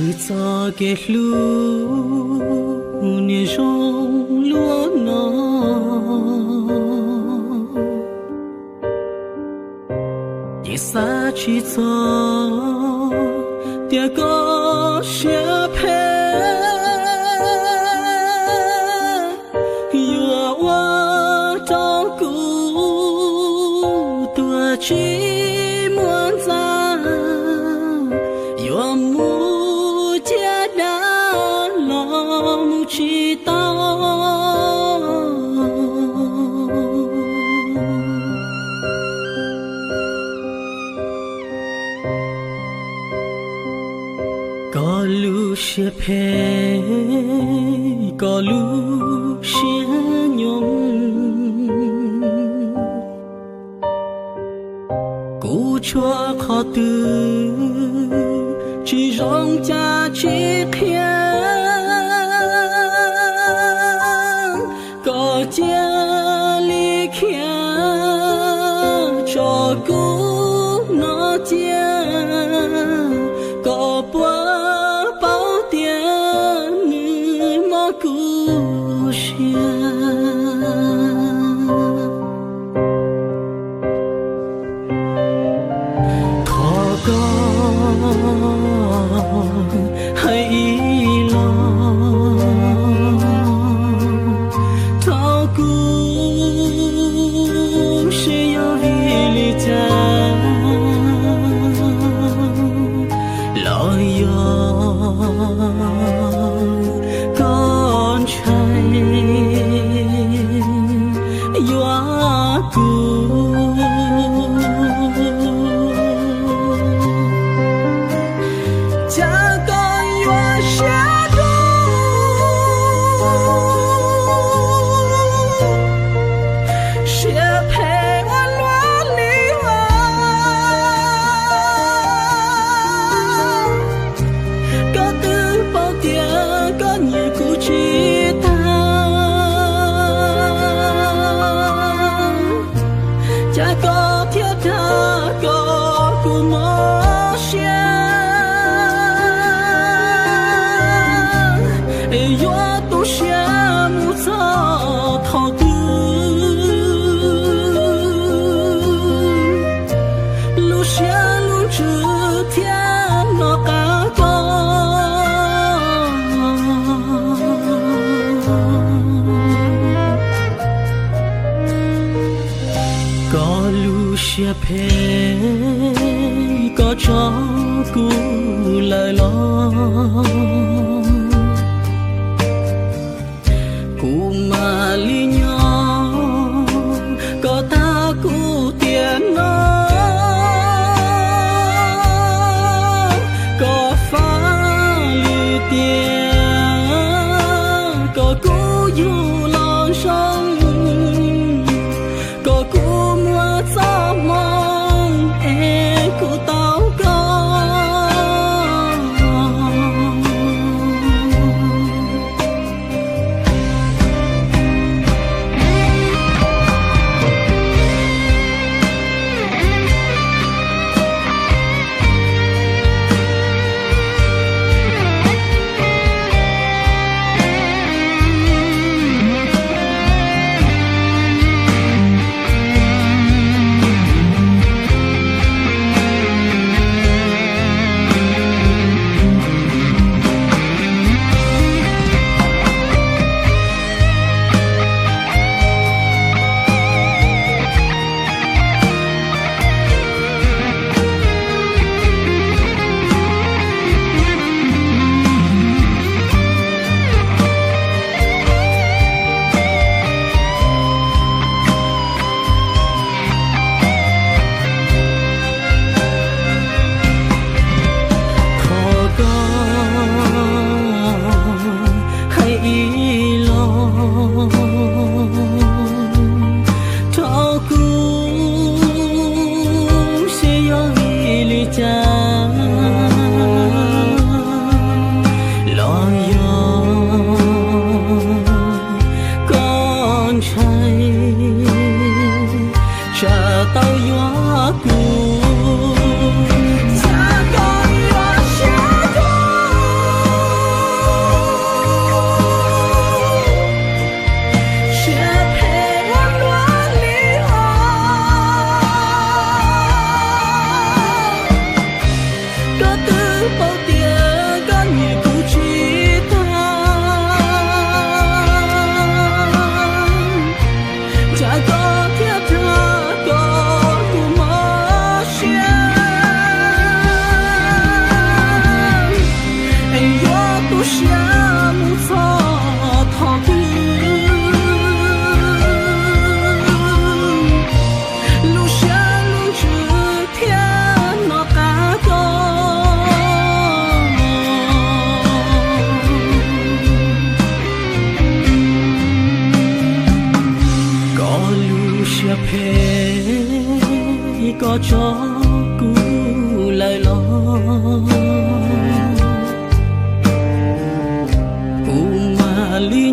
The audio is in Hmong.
Txoj kev hlub niaj zoo luaj no, yeej xav tsis txog tias koj siab phem yuav ua rau kuv tuag tsis muaj ntxa, yuav mus ciaj dab los mus tsis tau. Koj lub siab phem, koj lub siab nyoos, kuv tshuav qhov twg tsis zoo cas tsis qhia. Koj cia li khiav tso kuv no cia, koj puas paub tias nws mob kuv siab. Thov koj hais ib los rau kuv seb yog vim li cas los yog koj ntshai yuav kuv. Cas koj yuav siab dub siab phem ua luaj li os. Koj twb paub tias koj nyiam kuv tsis tag, cas koj thiaj dag kom kuv mob siab es yuav tu siab mus txog thaum twg. Lub siab lub ntsws thiab hnov qab koj. Koj lub siab phem koj tso kuv lawm los kuv mam li nyob, koj tag kuv tiam no koj faj li tias kom kuv yug los zoo, kom kuv muaj txoj hmoo es kuv tau koj. Tu siab mus txog thaum twg, lub siab lub ntsws thiaj hnov qab koj. Koj lub siab phem, koj tso kuv lawm los, kuv mam li